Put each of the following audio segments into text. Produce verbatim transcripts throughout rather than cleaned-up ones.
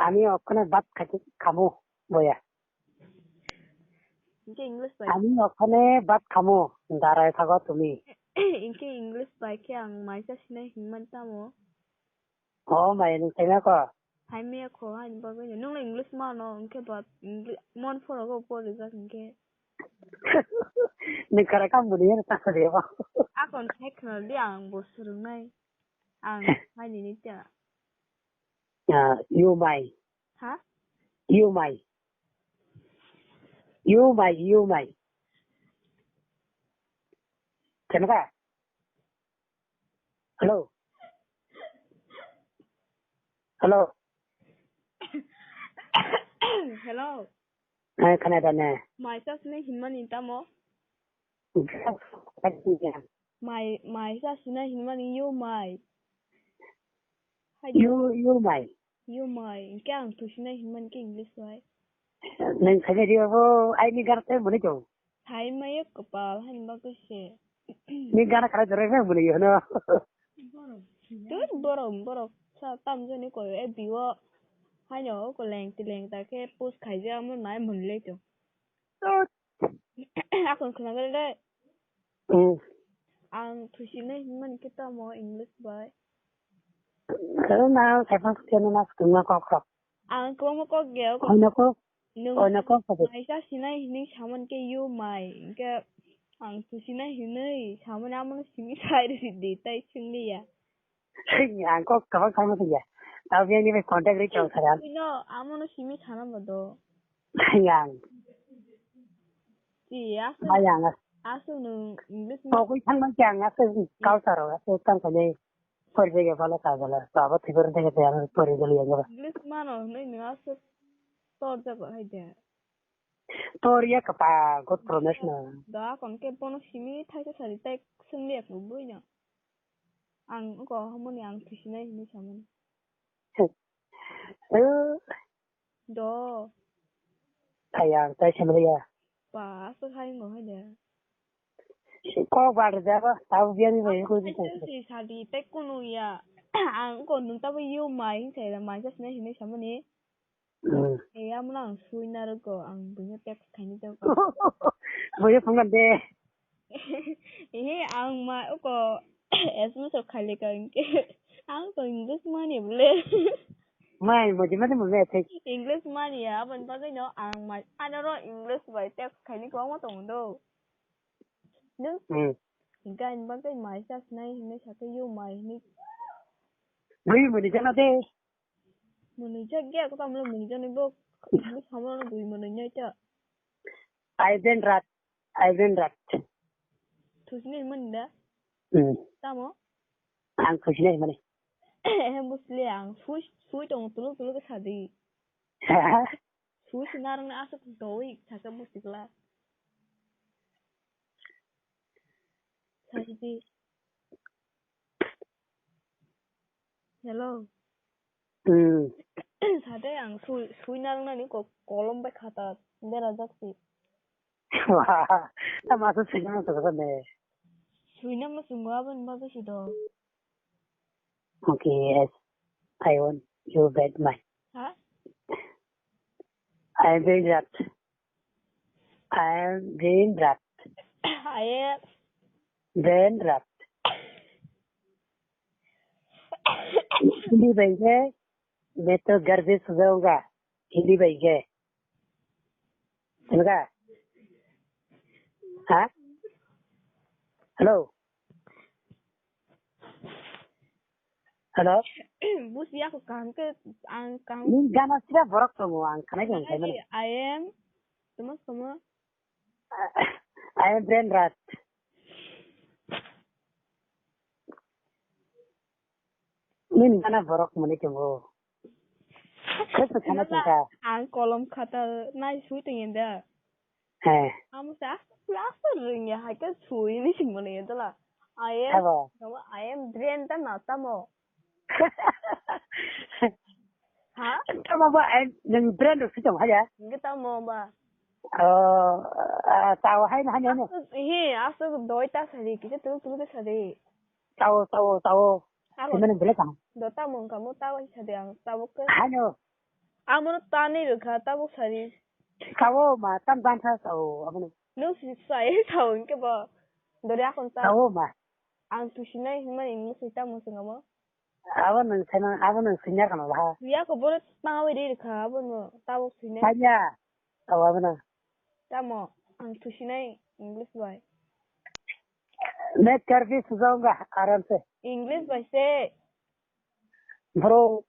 Ami okhone bat khati khamu boya. Hingke English bai. Ami okhone bat khamu darai thago tumi. Hingke English bai khe ang maisa sinai hinmani tamo. O mai nung saimaya ko. Saimaya ko, haini bagwi no. Nung le English mano, hingke bat English, mon phorogo porijak hingke. Nung kara kam buni yana sakho de ba. Akon sai khna di ang bo swrwngnai. Ang haini ni ta. Ah, you mai. Ha? You mai. You mai, you mai. Kenapa? Hello. Hello. Hello. Eh, khana da ne. Maisa sinai hinmani tamo? Mai, maisa sinai hinmani you mai. Hai you, you mai. You mai. Hingke ang thusinai hinmani ke English bai. Nang saja dia bo, ai ni gar te muni jong. Hai mai kopal, hai ni bagwi se. Ni gana kara jore me muni yo no. Tut borok, borok sa tamjani ko e biwo. Haino ko leng ti leng ta khe post khaijak amo nai mwnle to. Akon khna gari de. Hmm. Ang thusinai hinmani khe tamo English bai. Khe na kaiphang sutiano na sutungma kok kok. Ang kwbangma kok geo. Koino kok, nwng koino kok sabi. Maisa sinai hinwi samani khe you mai, hingke ang thusinai hinwi samani amono simi sai rw di, tai swngliya. Ang kok kwbang khaima singya. Tabo biyang ni bai contact ri chong sara. Ino amono simi sana ba do. Yang. Ti, aswk, bayang. Aswk nwng English ni. Togwi thangma khe ang aswk culture o aswk tang khainai. Pori jagao bala ka bala. Baba thibor thangma khe ang pori jagao yang ba. English mano hwnwi nwng aswk tor jago hai de. Tor ya kapa god promise na. Da kon ke bono simi thaisa sari tai swngliya khe bui no. Ang oko hamoni ang thusinai hinwi samani. Eh. Do. Kaya, tai samani ya. Pa, aswk hai ngo hai de. Kok bar da ba, tabo biyani bai ko di. Sentence ni sadi, tai kunu ya. Ang oko nung tabo you mai, sai da mai jasna hinwi samani. Hmm. Eh, amo ang sui narwgo, ang buino text khaini jago. Buino phone de. Ehe, ang ma oko S M S rok khailika hingke. Ang to English mani bole. Mai, modi modi modi thik. English mani ya, aboni bagwi no ang mai anoro English bai text khaini kwbangma tongo do. Nung? Hmm. Hingke ani bagwi mai jasnai hinwi sakhe you mai hinwi. Bui modi jana de. Mwnwi jak ya, ko tamo mwnwi jak ni bo, bo samano bui mwnwi nai ta. Aiben rat, aiben rat. Thusinai mani da? Hmm. Tamo? Ang thusinai mani. Eh, busli ang sui, sui tong tulu tulu ke sadi. Sui sinarang na asuk doi, saka busikla. Sadi. Hello. Hmm. Sade ang sui, sui narwknani ko-, kolom bai khata berajak si. Wah, tamo aswk sui nang tongkha ne. Sui nang no chungo aboni bagwi si do. Okay, yes. I want you bad man. Ha? I am very rat. I am brain rot. I am brain rot. Hindi bai khe, मैं तो घर पे सो जाऊंगा। Hindi bai khe. Hello? Hello? Busi ako kaham ke ang kaham. Ni gana sira borok tongo ang khanai khe ang khaimani. I am. Tama tama. I am brain rot. Ni gana borok mani tongo. Khe se khana tongkha. Ang kolom khata nai sui tong enda. He. Amo sa, plaster ring ya, hai ka sui ni sing mani enda la. I am, I am brain ta na tamo. Ha? Tamo ba, I am, nang brain ro sui tong haya. Ngi tamo ba. Oh, ah, tao hai na, hai na, hai na. Aswk, he, aswk doi ta sari, kisa tuluk tuluk ta sari. Tao, tao, tao. Abo. Sini mana bela tang. Do tamo wngkha mo tao hai sadi ang, tao ke. Hai no. Amo no tanwi rwkha, tabuk sari. Sao ma, tam dan sa sao, abono. Nung si sai sao hinkhe bo. Dori akon ta. Sao ma. Ang tusinai hinmani English bai tamo swngamo. Abo nung saimang, abo nung sinya kano baha. Yako bono tangawi ri rwkha, abono tabuk sinai. Sanya. Sao abono. Tamo, ang tusinai English bai. Net karbi sujao nga, aram se. English bai se. Bro,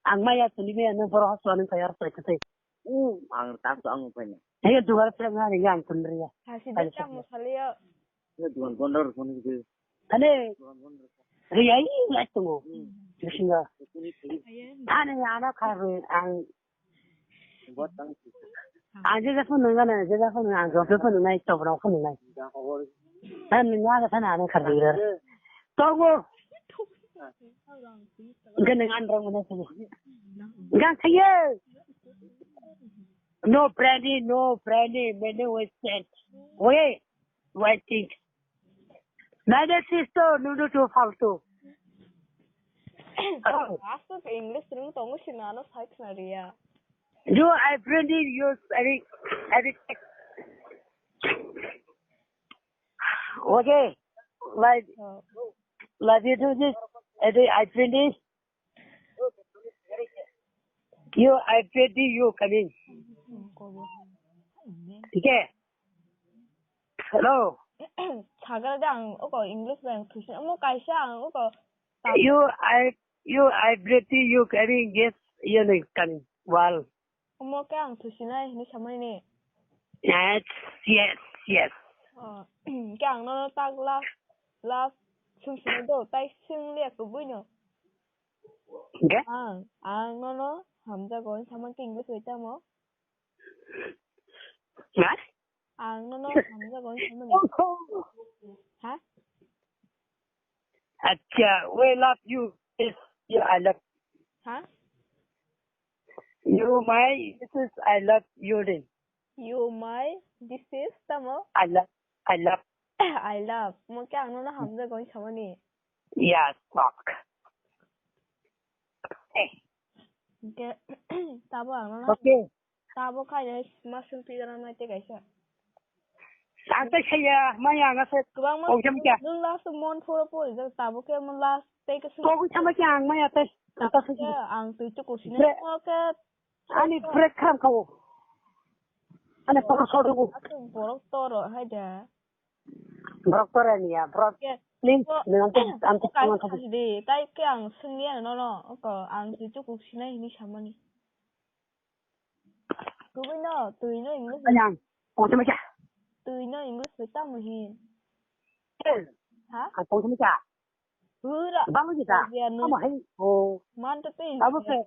ang maya tuni maya nung boro hospital nung kaya hospital kete. Ang tak ang upai na. Ayo dugar pe nga ringa ang tun ringa. Hasi de kam musaliyo. Dugan bondor kono ke. Ane. Ringa i ngai tungo. Singa. Ane ana kharu ang. Ang je japo nung gana, je japo nung ang joto po nung nai, tobra po nung nai. Ang nung aga sana ang kharbi ro. Tongo. Gana ngan rong mana sini. Gang khaye. No brandy, no brandy, many ways. Wait, waiting. Nai de sister, nudu tu faltu. Aswk English rwng tongo sino ano sai khna riya. You, I friend you, every, every. Okay, like, Oh. Like you do this, every, I friend you. You, I friend you coming. Okay. Hello. Sagra de ang oko English bai ang thusin. Omo kaisa ang oko ta- You, I, you, I pretty, you carrying, yes, you know, coming. Well. Omo ke ang thusinai hinwi samani ni. Yes, yes, yes. Oh, ke ang nono tak love, love sung sung do, tai sung liya kubui no. Okay? Ang, ang nono hamjago hinwi samani ke English bai tamo. What? Ang nono hamjago hinwi samani. Ha? Acha, we love you. Yes, yeah, I love Ha? You, my, this is I love you din. You, my, this is tamo? I love, I love. I love. Mo ke ang nono hamjago hinwi samani. Yes, fuck. Hey. Ke, tabo ang nono Okay. Tabo khaina ma sung pi gana mai te kaisa. Ang tai saya, maya ang asa. Kwbangma Kok jam kya? Nung last mon phoro pori jak tabo ke mon last te ke sung. Kok sama kya ang maya tai. Ang tai saya. Ang tui tu kursina. Bre- Mo ke Ani break kham kau. Ani paka sodu. Aku borok toro hai da. Borok toro ni ya, borok. Ke- Please, Ko- nang tu, ang tu Kai sama tu. Kasi de, tai ke ang sung ya no no. Ko ang tui tu kursina ini sama ni. Kubui no, tui no English. Anyang, kong sama kya? Tui no English bai tamo hin. Eh, Ha? Ang kong sama kya? Hura. Bang kita. Pogia no. Ama hai. Oh. Man to te. Tabo se.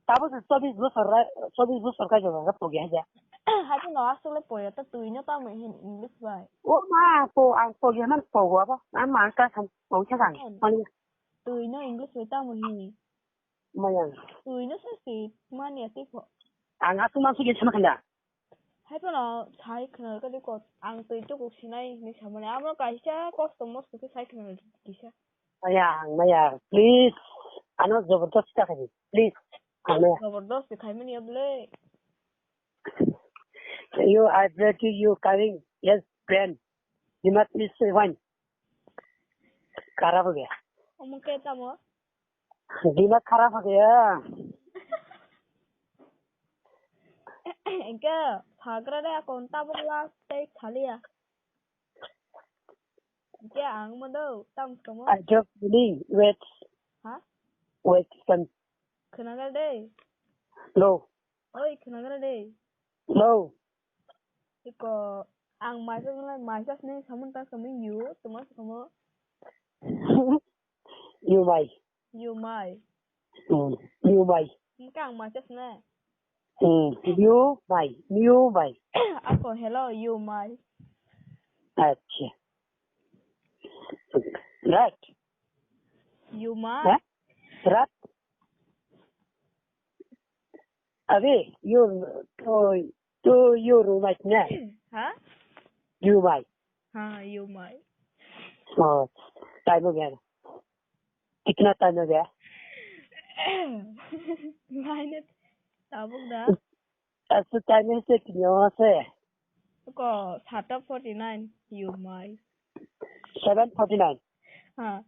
Tabo se chobis bosor ra, chobis bosor ka jaga pogia ja. Hai no asole poya to tui no tamo hin English bai. O ma, po ang pogia man pogo ba. Ang ma ka sam pogia kan. Tui no English bai tamo hin. Maya. Tui no se si mani ati ko. Ang asuk masuk ya sama kanda. Hai phano sai khna kadi ko ang tui tu kuk sinai ni samani amo kaisa kosto mosto ke sai khna kisa. Maya, maya, please. Ano jabardast ka kadi. Please. Ano. Jabardast khai mani able. You, I beg you, coming. Yes, friend. You must be one. Karap ho gaya. Omo ke tamo? Dimak kharap ho gaya. Engke phagra de akon tabuk last tei khaliya. Engke ang modo tam somo. I just really wait. Ha? Wait, son. Khnagar de. No. Oi, khnagra de. Hello. Iko ang maisa jwnglai maisa sini samung ta samung you, tuma samo. You mai. You mai. Hmm. You mai. Engka ang maisa sini. Hmm. You mai. You mai. Ako hello, you mai. Acha. Right. You mai. Huh? Right. Abi, you, to, to you rumah na. Ha? You mai. Ha, you mai. Oh, time ho gaya. Kitna time ho gaya? Lainat tabuk da. Asu time se tinyo se. Ko sata forty nine, you mai. Seven forty nine. Ha.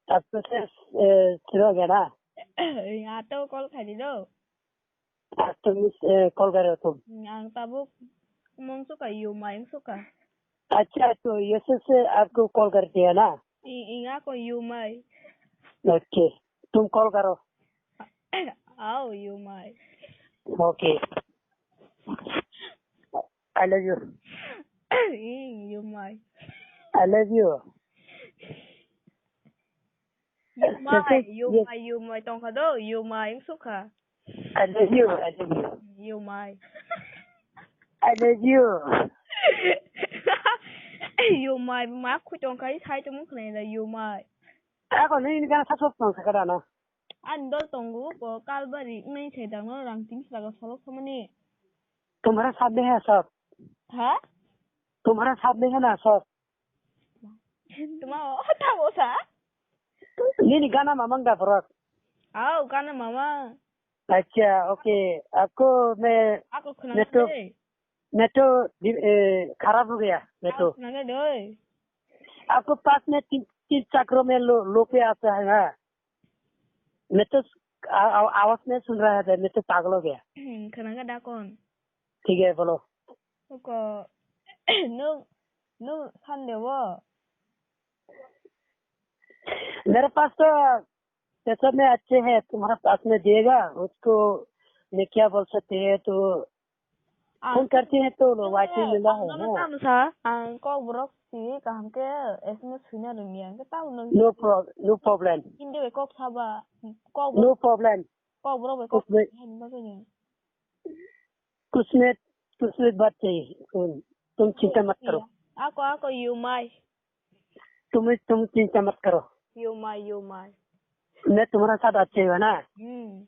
Asu se, eh, siro gana. Ato call khani do. Asu, eh, call karo tum. Ang tabuk mong suka, you mai suka. अच्छा, तो यस से आपको कॉल कर दिया ना? Ing, ing ako you mai. Okay, तुम कॉल करो। Ao, you mai. Okay. I love you। Ing, you mai. I love you। You mai, you mai, you mai tongkha do, you mai wng sukha. I love you, I love you। You mai. I love you। You mai, ma khui tongkha, i sai tongmung khna da, you mai। Ako nini gana sa sok tong sakada na। Ani dol tongo, ko kalbari, nai sai dang no rang tin sraga solok samani। तुम्हारा साथ नहीं है सब। Ha? तुम्हारा साथ नहीं है ना सब। Tuma o tamo sa? Nini gana mamang da frog। Au, gana mama। अच्छा, ओके। आपको मैं ako khna नेटवर्क, नेटवर्क, ए, खराब हो गया, नेटवर्क। Khna doi। आपको पास में तीन, तीन चक्रों में लो, लो पे आता है ना। मैं तो आ, आ, आवाज नहीं सुन रहा है, मैं तो पागल हो गया। Khna ga da kon। ठीक है, बोलो। Ko no, no Sunday wo। मेरे पास तो ये सब में अच्छे हैं, तुम्हारे पास में दिएगा, उसको मैं क्या बोल सकते हैं, तो फोन करते हैं तो लो, वाइटिंग मिला है, ang no हाँ। Tamo sa, ang kok borok si kaham ke S M S swina rwngya, ang ke tamo no। No pro-, no problem। Hindi bai kok saba, kok borok, no problem। Kok borok bai kok उसमें, hai ni bagwi ni। कुछ में, कुछ में बात चाहिए, तुम, तुम चिंता मत करो। Ako, ako, you mai। तुम, तुम चिंता मत करो। You mai, you mai। मैं तुम्हारा साथ अच्छे हो ना? Hmm।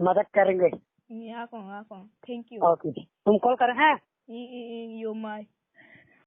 मदद करेंगे। Ni akong, akong। Thank you। Okay. तुम कॉल करें, हैं? I, i, i, you mai।